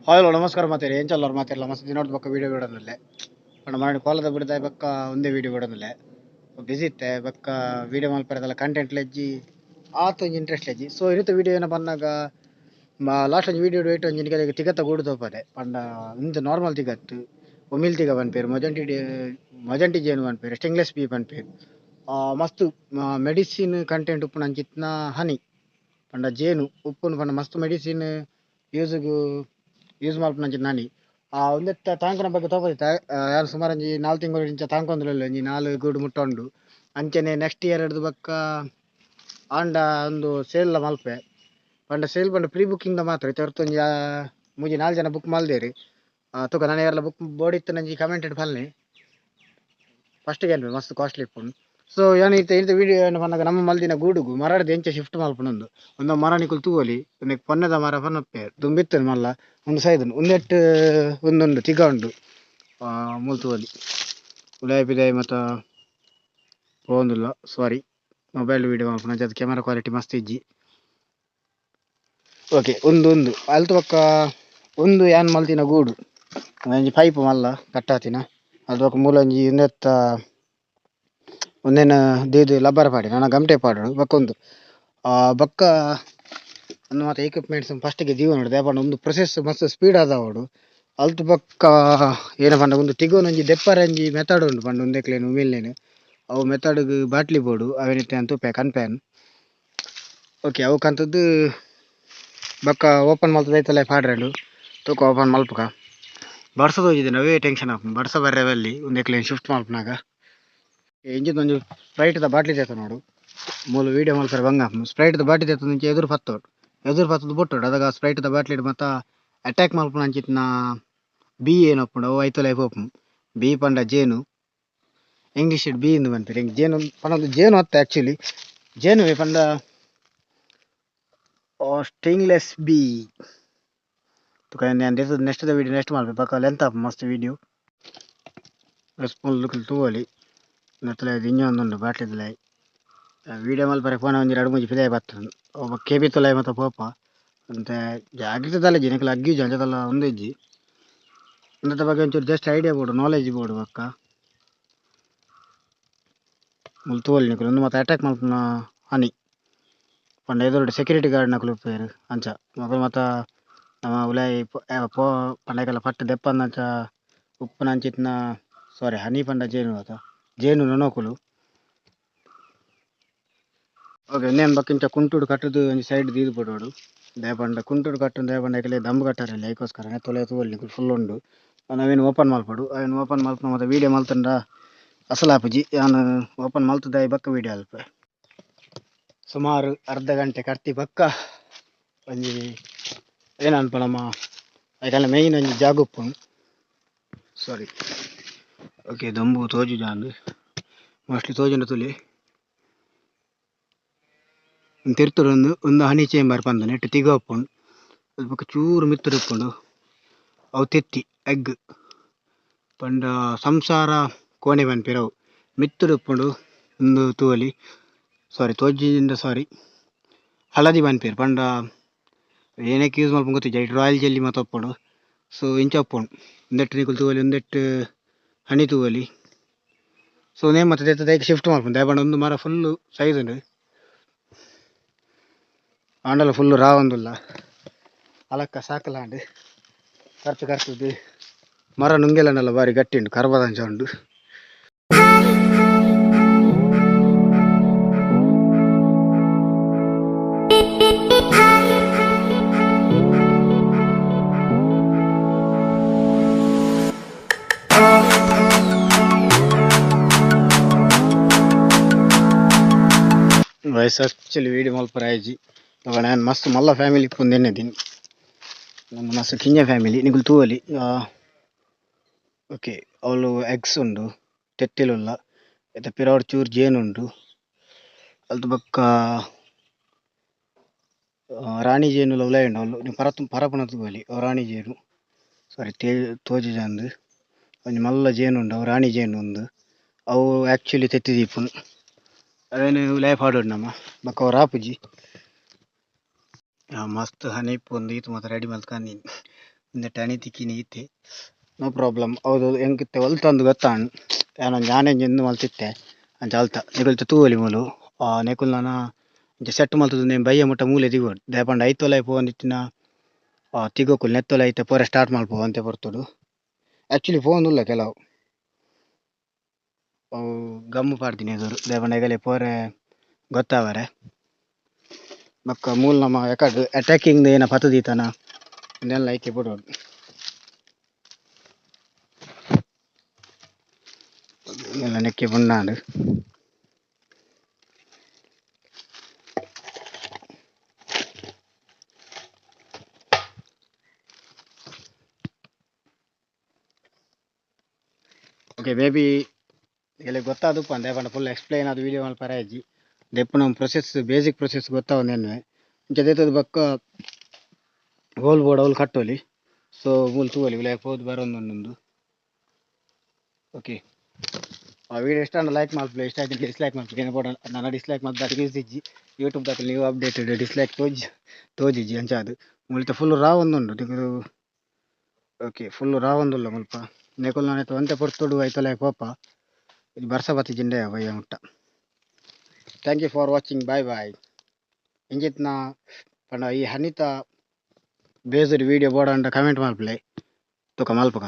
Hello ನಮಸ್ಕಾರ ಮಾತೆರೆ, ಎಂಚಲ್ಲರ್ ಮಾತೆರ್ಲ? ಮಸ್ತ್ ದಿನೊರ್ದು ಬೊಕ್ಕ ವೀಡಿಯೋ ಬಿಡೋದಿಲ್ಲೆ ಪಂಡ ಮರಣ ಕೋಲದ ಬಿಡ್ದಾಯಿ ಬೊಕ್ಕ ಒಂದೇ ವೀಡಿಯೋ ಬಿಡೋದಿಲ್ಲೆ. ಬಿಸಿ ಇತ್ತೆ ಬೊಕ್ಕ ವೀಡಿಯೋ ಮಲ್ಪರೆದಲ್ಲ ಕಂಟೆಂಟ್ ಲೆಜ್ಜಿ ಆತ್ ಒಂಜಿ ಇಂಟ್ರೆಸ್ಟ್ ಲೆಜ್ಜಿ. ಸೊ ಇನಿತ ವೀಡಿಯೋ ಏನ ಬನ್ನಗ ಲಾಸ್ಟ್ ಒಂಜಿ ವೀಡಿಯೋ ವೇಟ್ ಒಂಜಿ ನಿಕಲೆಗ್ ತಿಗತ ಗೂಡು ತೋಪದೆ. ಪಂಡ ಉಂದು ನಾರ್ಮಲ್ ತಿಗತ್ತು ಒಮಿಲ್ ತಿಗ ಪನ್ಪೆರ್, ಮೊಜಂಟಿ ಮೊಜಂಟಿ ಜೇನು ಪನ್ಪೆರ್, ಸ್ಟಿಂಗ್ಲೆಸ್ ಬೀ ಪನ್ಪೆರ್. ಮಸ್ತ್ ಮೆಡಿಸಿನ್ ಕಂಟೆಂಟ್ ಉಪ್ಪುನ ಅಂಚಿತ್ತಿನ ಹನಿ ಪಂಡ ಜೇನು ಉಪ್ಪುನು ಪಂಡ ಮಸ್ತ್ ಮೆಡಿಸಿನ್ ಯೂಸುಗು ಯೂಸ್ ಮಲ್ಪುನಂಚಿನ ಹನಿ. ಉಂದೆತ್ತ ತಾಂಕುನ ಬಗ್ಗೆ ತೋಪದಿತ್ತ. ಯಾನ್ ಸುಮಾರು ಒಂಜಿ 4 ತಿಂಗಳು ಇಂಚ ತಾಂಕೊಂದುಲ್ಲೆ, ಒಂಜಿ 4 ಗೂಡು ಮುಟ್ಟ ಉಂಡು. ಅಂಚನೆ ನೆಕ್ಸ್ಟ್ ಇಯರ್ ಡ್ದು ಬೊಕ್ಕ ಆಂಡ ಉಂದು ಸೇಲ್ ಲ ಮಲ್ಪೆ. ಪಂಡ ಸೇಲ್ ಪಂಡ ಪ್ರೀ ಬುಕ್ಕಿಂಗ್ ದ ಮಾತ್ರ. ಇತ್ತೆ ಒಂಜಿ 3 4 ಜನ ಬುಕ್ ಮಲ್ದೆರ್. ತುಕ ನನ ಏರ್ಲ ಬುಕ್ ಬೋಡಿತ್ತು ನಂಜಿ ಕಮೆಂಟ್ ಪಲ್ನೆ. ಫಸ್ಟ್ ಗೆ ಮಸ್ತ್ ಕಾಸ್ಟ್ಲಿ ಇಪ್ಪುಂಡು. ಸೊ ಯಾನ್ ಇತ್ತೆ ಇತ್ತೆ ವೀಡಿಯೋ ಏನು ಪನ್ನಗ ನಮ್ಮ ಮಲ್ದಿನ ಗೂಡುಗು ಮರಡ್ದ್ ಎಂಚ ಶಿಫ್ಟ್ ಮಲ್ಪುನಂದು ಒಂದು ಮರ ನಿಕುಲು ತೂವೊಲಿ. ಉಂದೆಕ್ ಪೊನ್ನೆದ ಮರ ಪನಪ್ಪೆ ದುಂಬಿತ್ತುಂಡು ಮಲ್ಲ ಉಂದು ಸೈದ್ ಉಂದೆಟ್ ಉಂದುಂಡು ತಿಗ ಉಂಡು. ಮೂಲು ತೂವೊಲಿ ಉಲಾಯಿ ಪಿದಾಯಿ ಮಾತ ಪೋವೊಂದುಲ್ಲ. ಸಾರಿ, ಮೊಬೈಲ್ ವೀಡಿಯೋ ಮಲ್ಪುನ ಅಂಚಾದ್ ಕ್ಯಾಮೆರಾ ಕ್ವಾಲಿಟಿ ಮಸ್ತ್ ಇಜ್ಜಿ. ಓಕೆ, ಉಂದು ಉಂದು ಅಲ್ತ ಬೊಕ್ಕ ಉಂದು ಯಾನ್ ಮಲ್ತಿನ ಗೂಡು. ಒಂಜಿ ಪೈಪ್ ಮಲ್ಲ ಕಟ್ಟಾತಿನ. ಅಲ್ತ ಬೊಕ್ಕ ಮೂಲೊಂಜಿ ಉಂದೆತ್ತ ಉಂದೆನ್ ದೀದ್ ಲಬ್ಬರ ಪಾಡಿ ನನ ಗಮಟೆ ಪಾಡೊಡು. ಬೊಕ್ಕ ಉಂದು ಬೊಕ್ಕ ಉಂದು ಮಾತ ಎಕ್ವಿಪ್ಮೆಂಟ್ಸ್ ಫಸ್ಟ್ ಗೆ ದೀವೊನೊಡು. ದಾಯೆ ಪಂಡ ಉಂದು ಪ್ರೊಸೆಸ್ ಮಸ್ತ್ ಸ್ಪೀಡ್ ಆದಾವೊಡು. ಅಲ್ತ ಬೊಕ್ಕ ಏನ ಪಂಡ ಉಂದು ತಿಗೊನೊಂಜಿ ದೆಪ್ಪರೆ ಒಂಜಿ ಮೆಥಡ್ ಉಂಡು. ಪಂಡ ಉಂದೆಕ್ಲೆನ್ ಉಮಿಲ್ಲೆನ್ ಅವು ಮೆಥಡ್ ಗ್ ಬಾಟ್ಲಿ ಬೋಡು. ಅವೆನ್ ಇತ್ತೆ ಯಾನ್ ತೂಪೆ ಕನ್ಪೆನ್. ಓಕೆ, ಅವು ಕಂತುದು ಬೊಕ್ಕ ಓಪನ್ ಮಲ್ತುದು ಐತಲೇ ಪಾಡ್ರೆಂಡು ತೂಕ ಓಪನ್ ಮಲ್ಪುಗ. ಬರ್ಸ ತೋಜಿದ್ ಅವೇ ಟೆನ್ಷನ್ ಆಪುಂಡು. ಬರ್ಸ ಬರ್ರೆ ಬಲ್ಲಿ ಉಂದೆಕ್ಲೆನ್ ಶಿಫ್ಟ್ ಮಲ್ಪುನಗ. ಇಂಚಿನ ಒಂಜಿ ಸ್ಪ್ರೈಟ್ ದ ಬಾಟ್ಲಿ ದೆತೊನೊಡು. ಮೂಲು ವೀಡಿಯೋ ಮಲ್ಪರೆ ಬಂಗ ಆಪುಂಡು. ಸ್ಪ್ರೈಟ್ ದ ಬಾಟ್ಲಿ ದೆತೊಂದು ಇಂಚ ಎದುರು ಪತ್ತೊಡು, ಎದುರು ಪತ್ತುದು ಬೊಟ್ಟೊಡು. ಅದಗ ಸ್ಪ್ರೈಟ್ ದ ಬಾಟ್ಲಿಡ್ ಮಾತ ಅಟ್ಯಾಕ್ ಮಲ್ಪುನ ಅಂಚಿತ್ತಿನ ಬಿ ಏನಪ್ಪುಂಡು ಅವು ಐತಲೇ ಪೋಪುಂಡು. ಬಿ ಪಂಡ ಜೇನು, ಇಂಗ್ಲೀಷ್ ಬಿ ಇಂದು ಪನ್ಪೆರ್. ಎಂಕ್ ಜೇನು ಪಂಡ ಜೇನು ಅತ್ತ, ಆಕ್ಚುಲಿ ಜೇನುವೆ ಪಂಡ ಸ್ಟಿಂಗ್ಲೆಸ್ ಬಿ. ತುಕ ಯಾನ್ ನೆಕ್ಸ್ಟ್ ದ ವೀಡಿಯೋ ನೆಕ್ಸ್ಟ್ ಮಲ್ಪೆ. ಬೊಕ ಲೆಂತ್ ಆಪುಂಡು ಮಸ್ತ್ ವೀಡಿಯೋ. ಸ್ಪೂನ್ ತೂವೊಲಿ ನೆತ್ತಲ ದಿಂಜ ಒಂದುಂಡು ಬಾಟ್ಲಿದಲೈ. ವೀಡಿಯೋ ಮಲ್ಪರೆ ಪೋನ ಒಂಜಿ ರಡ್ಡ್ ಮೂಜಿ ಪಿದಾಯಿ ಬತ್ತುಂಡು. ಒಬ್ಬ ಕೆಬಿ ತುಲಾಯಿ ಮಾತ ಪೋಪ ಅಂತೆ ಜಾಗ್ರತೆ ದಾಲ ಇಜ್ಜಿ. ನಿಕುಲು ಅಗ್ಗಿಜಿ ಅಂಚದಲ್ಲ ಉಂದು ಇಜ್ಜಿ. ಉಂದೆತ ಬಗ್ಗೆ ಒಂಚೂರು ಜಸ್ಟ್ ಐಡಿಯಾ ಬೋಡು, ನಾಲೆಜ್ ಬೋಡು. ಬೊಕ್ಕ ಮುಲ್ ತೂವೊಲಿ ನಿಕುಲು, ಉಂದು ಮಾತ ಅಟ್ಯಾಕ್ ಮಲ್ಪುನ ಹನಿ. ಪಂಡ ಎದುರುಡು ಸೆಕ್ಯೂರಿಟಿ ಗಾರ್ಡ್ ನಕುಲು ಉಪ್ಪುವೆರ್. ಅಂಚ ಮೊಕುಲು ಮಾತ ನಮ ಉಲಾಯಿ ಪೋ ಪಂಡ ಐಕೆಲ ಪಟ್ಟ್ ದೆಪ್ಪಂದಂಚ ಉಪ್ಪುನ ಅಂಚಿತ್ತಿನ, ಸಾರಿ, ಹನಿ ಪಂಡ ಜೇನು ಅತ, ಜೇನು ನೊಣಕುಲು. ಓಕೆ, ಉಂದೆನ್ ಬೊಕ್ಕ ಇಂಚ ಕುಂಟುಡು ಕಟ್ಟುದು ಒಂಜಿ ಸೈಡ್ ದೀದ್ ಪಡೋಡು. ದಾಯೆ ಪಂಡ ಕುಂಟುಡು ಕಟ್ಟುನು ದಾಯೆ ಪಂಡ ಐಕಲೆ ದಂಬು ಕಟ್ಟರೆ ಐಕೋಸ್ಕರ. ತೊಲೆ ತೂವೊಲಿ ನಿಕುಲು, ಫುಲ್ ಉಂಡು. ಅವೆನ್ ಓಪನ್ ಮಲ್ಪೊಡು. ಅವೆನ್ ಓಪನ್ ಮಲ್ಪುನ ಮಾತ ವೀಡಿಯೋ ಮಲ್ತುಂಡ ಅಸಲ್ ಆಪುಜಿ. ಯಾನ್ ಓಪನ್ ಮಲ್ತುದಾಯಿ ಬೊಕ್ಕ ವೀಡಿಯೋ ಅಲ್ಪೆ. ಸುಮಾರು ಅರ್ಧ ಗಂಟೆ ಕರ್ತಿ ಬೊಕ್ಕ ಒಂಜಿ ಏನನ್ಪ ನಮ್ಮ ಐಕಲ್ನ ಮೇಯ್ನ್ ಒಂಜಿ ಜಾಗ ಉಪ್ಪುಂಡು. ಸಾರಿ, ಓಕೆ, ದಂಬು ತೋಜುಜಾಂದ್, ಮೋಸ್ಟ್ಲಿ ತೋಜುಂಡ ತೂಲೆ. ತಿರ್ತುಡು ಉಂದು ಉಂದು ಹನಿ ಚೇಂಬರ್ ಪಂದ್ ನೆಟ್ಟ್ ತಿಗ ಉಪ್ಪುಂಡು. ಅಲ್ಪ ಬೊಕ್ಕ ಚೂರು ಮಿತ್ತುಡು ಉಪ್ಪುಂಡು ಅವು ತೆತ್ತಿ ಎಗ್ ಪಂಡ ಸಂಸಾರ ಕೋಣೆ ಪನ್ಪೆರ್. ಅವು ಮಿತ್ತುಡು ಉಪ್ಪುಂಡು. ಉಂದು ತೂವೊಲಿ. ಸಾರಿ, ತೋಜಿಂಡ ಸಾರಿ. ಹಳದಿ ಪನ್ಪೆರ್. ಪಂಡ ಏನೆಕ್ ಯೂಸ್ ಮಲ್ಪುನ ಗೊತ್ತಿಜ್ಜಿ. ಐಟ್ ರಾಯಲ್ ಜೆಲ್ಲಿ ಮಾತ ಉಪ್ಪುಂಡು. ಸೊ ಇಂಚ ಉಪ್ಪುಂಡು. ಉಂದೆಟ್ ನಿಕುಲು ತೂವೊಲಿ, ಉಂದೆಟ್ ಹನಿ ತೂವೊಲಿ. ಸೊ ನೇಮ್ ಮಾತ ದೆತ್ತ್ ಐಕ್ ಶಿಫ್ಟ್ ಮಲ್ಪುಂಡು. ದಾಯೆ ಪಂಡ ಉಂದು ಮರ ಫುಲ್ ಸೈಜ್ ಉಂಡು. ಆಂಡಲ ಫುಲ್ ರಾವೊಂದುಲ್ಲ. ಅಲಕ್ಕ ಸಾಕಲಾಂಡ್ ಕರ್ತು ಕರ್ತುದು. ಮರ ನುಂಗೆಲಂಡಲ ಬಾರಿ ಗಟ್ಟಿ ಉಂಡು, ಕರ್ಬದಂಚ ಉಂಡು. ವಯಸ್ಸು ಆಕ್ಚುಲಿ ವೀಡಿಯೋ ಮಲ್ಪರೆ ಆಯ್ಜಿ. ಯಾನ್ ಮಸ್ತ್ ಮಲ್ಲ ಫ್ಯಾಮಿಲಿ ಇಪ್ಪುಂದು ಎನ್ನೆದಿನಿ. ನಮ್ಮ ಮಸ್ತ್ ಕಿಂಜ ಫ್ಯಾಮಿಲಿ. ನಿಕುಲು ತೂವೊಲಿ. ಓಕೆ, ಅವ್ಲು ಎಗ್ಸ್ ಉಂಡು, ತೆತ್ತಿಲುಲ್ಲ. ಇತ್ತೆ ಪಿರವುಡು ಚೂರು ಜೇನು ಉಂಡು. ಅಲ್ತ ಬೊಕ್ಕ ರಾಣಿ ಜೇನುಲ ಉಲಾಯಿ ಉಂಡು. ಅವ್ಲು ಪರತ್ ಪರಪುನ ತೂವೊಲಿ. ಅವು ರಾಣಿ ಜೇನು. ಸಾರಿ, ತೋಜುಜಾಂದ್. ಒಂಜಿ ಮಲ್ಲ ಜೇನು ಉಂಡು, ಅವು ರಾಣಿ ಜೇನು ಉಂದು. ಅವು ಆಕ್ಚುಲಿ ತೆತ್ತಿ ದೀಪುನು. ಅವೆನ್ ಉಲಾಯಿ ಪಾಡೊಡು ನಮ, ಬೊಕ್ಕ ಅವು ರಾಪುಜಿ. ಮಸ್ತ್ ಹನಿ ಇಪ್ಪುಂದು. ಈತ್ ಮಾತ ರೆಡಿ ಮಲ್ತ್ ಕಂದಿನಿ. ಉಂದೆಟ್ ಅಣಿ ತಿಕ್ಕಿನಿ ಇತ್ತೆ. ನೋ ಪ್ರಾಬ್ಲಮ್ ಅವು ಎಂಕ್ ಇತ್ತೆ ಒಲ್ತಂದ್ ಗೊತ್ತಾಂಡ್ ಯಾನ್ ಒಂಜಿ ಆನೆ ಒಂಜಿ ಉಂದು ಮಲ್ತಿತ್ತೆ ಅಂಚ ಅಲ್ತ ನಿಕುಲು ಇತ್ತೆ ತೂವೊಲಿ ಮೂಲು ಆ ನಿಕುಲು ನನ ಇಂಚ ಸೆಟ್ಟ್ ಮಲ್ತುದು ಉಂದೆನ್ ಬಯ್ಯ ಮುಟ ಮೂಲೇ ದೀವೊಡು ದಾಯೆ ಪಂಡ ಐತ ಉಲಾಯಿ ಪೋವೊಂದಿತ್ತಿನ ಆ ತಿಗೊಕುಲು ನೆತ್ತ ಉಲಾಯಿ ಇತ್ತೆ ಪೋರೆ ಸ್ಟಾರ್ಟ್ ಮನ್ಪುವ ಒಂತೆ ಪೊರ್ತುಡು. ಆಕ್ಚುಲಿ ಪೋವೊಂದುಲ್ಲ ಕೆಲವು. ಅವು ಗಮ್ ಪಾಡ್ದಿನಿ ಎದುರು ದಾಯೆ ಪಂಡ ಎಗಲೆ ಪೋರೆ ಗೊತ್ತಾವರೆ. ಬೊಕ್ಕ ಮೂಲು ನಮ ಎಕಡ್ ಅಟ್ಯಾಕಿಂಗ್ ಏನ ಪತ್ತ್ ದೀತನ ಉಂದೆನ್ಲ ಐಕೆ ಬುಡೊಡು. ಉಂದೆನ್ಲ ನೆಕ್ಕೆ ಬುಂಡಾಂಡ್. ಓಕೆ ಮೇಬಿ ನಿಗಲೆಗ್ ಗೊತ್ತಾದುಪ್ಪು ದಾಯೆ ಪಂಡ ಫುಲ್ ಎಕ್ಸ್ಪ್ಲೈನ್ ಆದ್ ವೀಡಿಯೋ ಮಲ್ಪರೆ ಇಜ್ಜಿ. ದೆಪ್ಪುನ ಪ್ರೊಸೆಸ್ ಬೇಸಿಕ್ ಪ್ರೊಸೆಸ್ ಗೊತ್ತಾವಂದ್ ಎನ್ನುವೆ. ಇಂಚ ದೆತ್ತುದು ಬೊಕ್ಕ ಓಲ್ ಬೋಡು ಅವ್ಲು ಕಟ್ಟೊಲಿ. ಸೊ ಮೂಲು ತೂವೊಲಿ ಉಲಾಯಿ ಪೋದು ಬರೊಂದುಂಡು ಓಕೆ ಆ ವೀಡಿಯೋ ಇಷ್ಟ ಆಂಡ ಲೈಕ್ ಮಲ್ಪುಲೆ, ಇಷ್ಟ ಆಯಿಜಿಂಡ ಡಿಸ್ಲೈಕ್ ಮಲ್ಪುಲೆ. ಏನ ಬೋಡ ನನ ಡಿಸ್ಲೈಕ್ ಮಲ್ತ್ ಯೂಸ್ ಇಜ್ಜಿ. ಯೂಟ್ಯೂಬ್ ದಕುಲು ನ್ಯೂ ಅಪ್ಡೇಟ್ ಡಿಸ್ಲೈಕ್ ತೋಜಿ ತೋಜಿಜಿ ಅಂಚಾದ್ ಮುಲ್ತ ಫುಲ್ ರಾವೊಂದುಂಡು ನಿಕುಲು. ಓಕೆ ಫುಲ್ ರಾವೊಂದುಲ್ಲ ಮುಲ್ಪ. ನಿಕುಲು ನನ ಇತ್ತೆ ಒಂತೆ ಪೊರ್ತುಡು ಐತ ಉಲಾಯಿ ಪೋಪ. ಬರ್ಸ ಬತ್ತಿಜಿಂಡ ಬಯ್ಯ ಮುಟ್ಟ. Thank you for watching, bye bye. ಇಂಚಿತ್ನ ಪಂಡ ಈ ಹನಿತ ಬೇಸ್ಡ್ ವೀಡಿಯೋ ಬೋಡಾಂಡ ಕಮೆಂಟ್ ಮಲ್ಪುಲೆ. ತೂಕ ಮಲ್ಪುಗ.